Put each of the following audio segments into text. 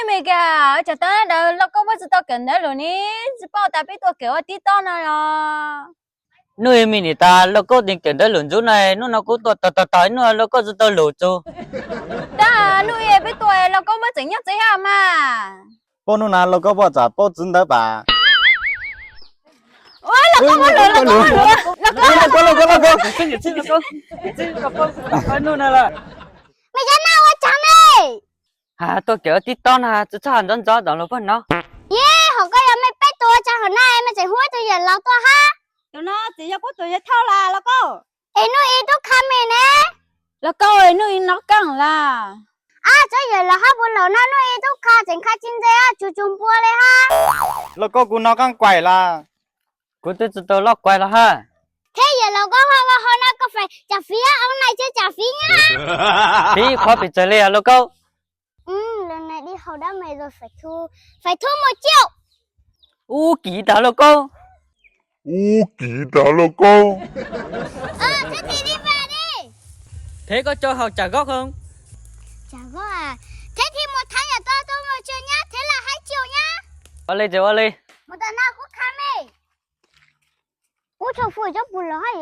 pem kiag, tsam tab ntawd lauj kaub muab tsis tau kawm ntawv lawm ne, tsis paub tas peb tuaj kawm ua tib tob no los. Hnub ib me nim tas lauj kaub tsis kawm ntawv lawm ntxub no, hnub no kuv tuaj tog tog tog hnub no lauj kaub tsis tau lus txug. Tab hnub ib peb tuaj lauj kaub muab tseem nyob tsev thiab mas. Paub hnub na lauj kaub poj tsam paub txwv ntawv pam. Ua lauj kaub muab lus, lauj kaub muab lus, lauj kaub, lauj kaub, lauj kaub. Mej cov naj ua caag ne? Ha, tuaj kawm ua tib tob no tsis txhob ntxov ntxov tom luag pog no. Yej, hom koj yog mej peb tug ua caag hom na mej tseem hu ib tug yawm laus tuaj hab? Tus no tseem yog kuv tus yawg thauj las lauj kaub. Es hnub ib tub kha mej ne? Lauj kaub, hnub ib nov qaab las. Ab, txhob yawm laus hab puas laus no, hnub ib tub kha tseem kha tsis ntse, tsuj tsuj npua le hab. Lauj kaub, kuv nov qaab kuaim las. Kuv twb tsis tau loj kuaim los hab. Theb yawm laus, koj ho ua hauv no koj fais tsam fiv, ua nais tsam fiv nyab. Fiv qhov pes tsawg li lauj kaub? Lawv nais di hauv dab me zoo fais thu, fais thu mus ciaj. Ub, kiv tag lauj kaub. Ub, kiv tag lauj kaub. Theb koj coj hauv tsam zaub hov. Tsam zaub a, theb thim mus thaiv yam tau tau mus tsev nyab, theb lam haib ciaj nyab. Ua li ces ua li. Mus tom no kuv kha mej. Kuv tshua fwm cov pug laus hab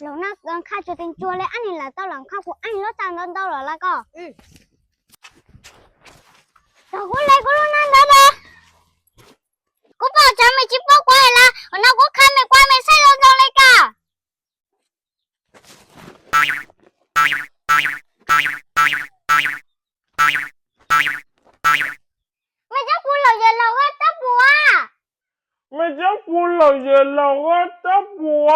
yawm laus na, kha tsuas teev tsuas le, ab nim lam tau lam kha kuv ab nim lub tag ntau ntau los lawm koj. Thaum kuv le kuv lub nab ntawd na, kuv pom tsam mej tsis paub kuv lawm, hom no kuv kha mej kuv mej saib zoo zoo le koj. Mej cov pug laus yawm laus hab tab pum a. Mej cov pug laus yawm laus hab tab pum a.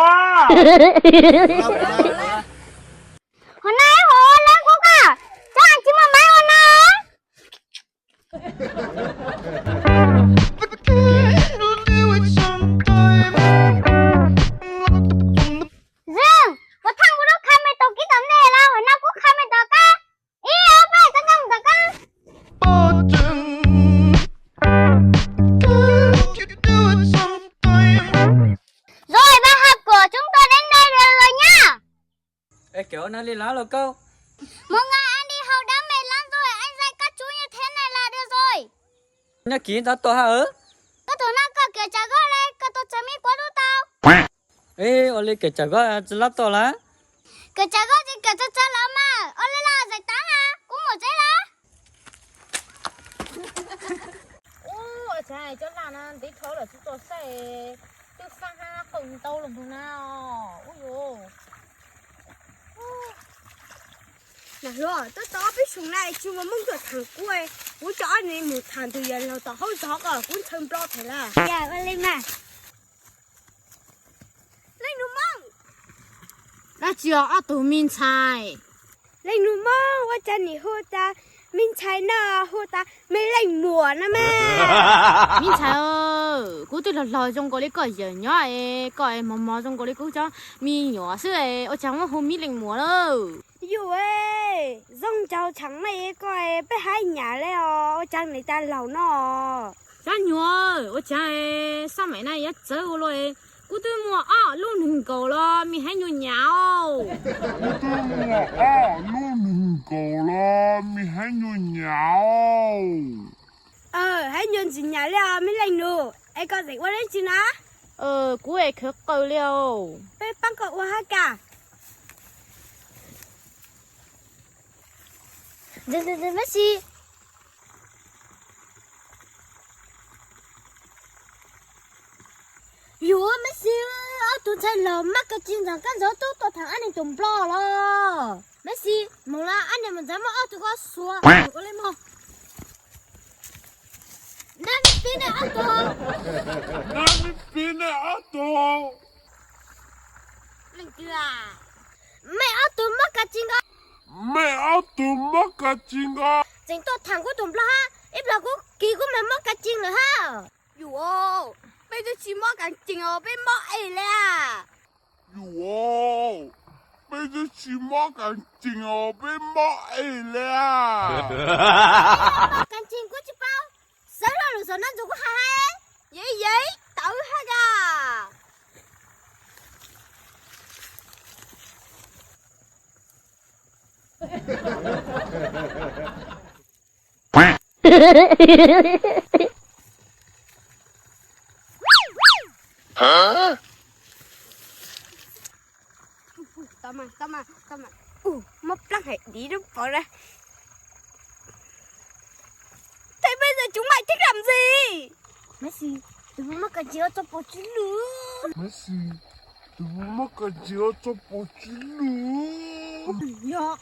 Hom no ib hom ua le kuv koj, cov tsis muaj maiv ua no. Zeej, kuv thaij kuv lub kha mej tau kib tom ntej los, hom no kuv kha mej tom qab. Ib ob peb, tau kab mus tom qab. Rồi ba hab kuas tub tuaj deb ntawd lawm nyab. Es kawm ua no li los lauj kaub? Mus nqa ab di hauv dab me lab ntxuag, ab zaj kab tsub nyob theb na los dua rồi. Nyob kiv ntawd tuaj hab. Koj thaum no koj kawm tsam zaub le, koj tuaj tsam meb kuv tub tau. Es ua li kawm tsam zaub tsis lab tuaj lawm? Kawm tsam zaub tsis kawm tsam tsam los mas, ua li los zais tav na, kuv mus tsev lawm. Ub, ua cas cov laj no ntev dhau lawm tsis tau saib, twb faaj hab qaug ntau lawm ntag na. Ub yuav. Nam hluas, twb tau ob peb xyoos na tsis muaj Moob tuaj thaam kuv, kuv coj ob neeg mus thaam tus yawm laug tom hauv zos ko, kuv ntshaw nplo them lawm. Yog ua li mas. Leej nus Moob, dab tsi os ob tug me ntxhais? Leej nus Moob, ua cas nim hu tas me ntxhais no, hu tas me leej muam no mas? Me ntxhais, kuv twb hlob hlob zoo nkaus li koj yawm nyob es koj es mos mos zoo nkaus li kuv cov me nyuam xwb es ua cas muab hu me leej muam lawm? Yus, zoo nraug tshaam le koj, peb hab nyam le os, ua cas nim tas laug no? Cov nyuam, ua cas xab maim na yuav txawv ua luaj, kuv twb muaj ob lub neeg nkaus los me hab nyuam nyam. Kuv twb muaj ob lub neeg nkaus los me hab nyuam nyam. Hab nyuam ntxim nyam li os me leej nus, es koj tseem ua dab tsi na? Kuv es khawv qws li os. Peb paab koj ua hab kas. Mab Xis. Yus, Mab Xis, ob tug ntxhais laug Mab Kas Ci ntawm kab ntxov tub tuaj thaam ab neeg tus nplog los. Mab Xis, moog lawm ab neeg mus ntxav muab ob tug ko xuas. Ua le mog. Nab, meb pib nej ob tug. Nab, meb pib nej ob tug. Leej twg a? Mej ob tug Mab Kas Ci nkaus. Mej ob tug Mab Kas Ci nkaus. Tseem tuaj thaam kuv tus nplog hab, ib plag kuv kis kuv mam mob kas cees lawm hab. Yus, peb twb tsis mob kas cees os, peb mob ees le a. Yus, peb twb tsis mob kas cees os, peb mob ees le a. Kas cees kuv tsis paub, xav lo lus xav nab ntug kuv has hab. Yeej yeej tawv hab as. Ua, mob plab hais div lub pov na. Thế bây giờ chúng mày thích làm gì? Mấy gì? Tụi nó mắc cà chua cho bồ chứ lửa. Mấy gì? Tụi nó mắc cà chua cho bồ chứ lửa.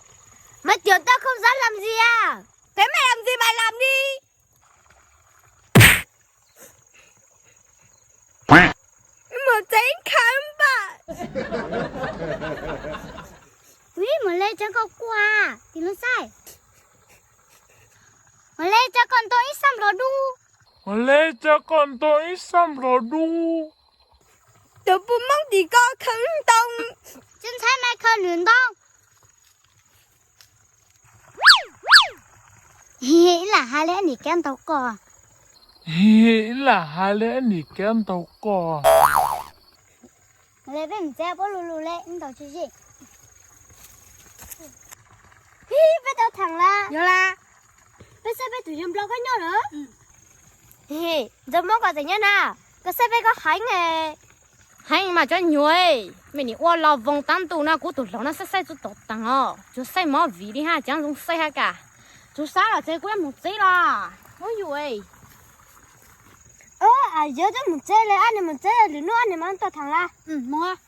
Mấy tiểu tao không dám làm gì à? Thế mày làm gì mày làm đi. Một chén khám bạn. Ui, mus le cov koj kua, tis lub xaij. Mus le cov koj ntoo ib xab nplho dub. Mus le cov koj ntoo ib xab nplho dub. Tus puj moob tim ko khaws ntoo. Cov ntxhais mas khaws lwm ntoo. Ib lam hais li ib nim kav ntaus koj. Ib lam hais li ib nim kav ntaus koj. Le peb mus tsev, puab lug lug le ntau tsis zim. Peb tau theem lawm. Yog lawm. Peb saib peb tus yawg nplog koj nyob lawm. Ntxawg Moob koj tseem nyob na, koj saib peb koj heev. Heev mas cov nyuam, mej nim ua los voos tav ntuj no kuv tus hluas no saib saib txuj tom taag os, tsuas saib mov vim li hab, cov zoo saib hab kas. Tsuas saib los tsev, kuv yuav mus tsev los. Ub yuj, yog cov mus tsev le, ob niag mus tsev, lwm hnub ob niag mam tau theem lawm. Mus.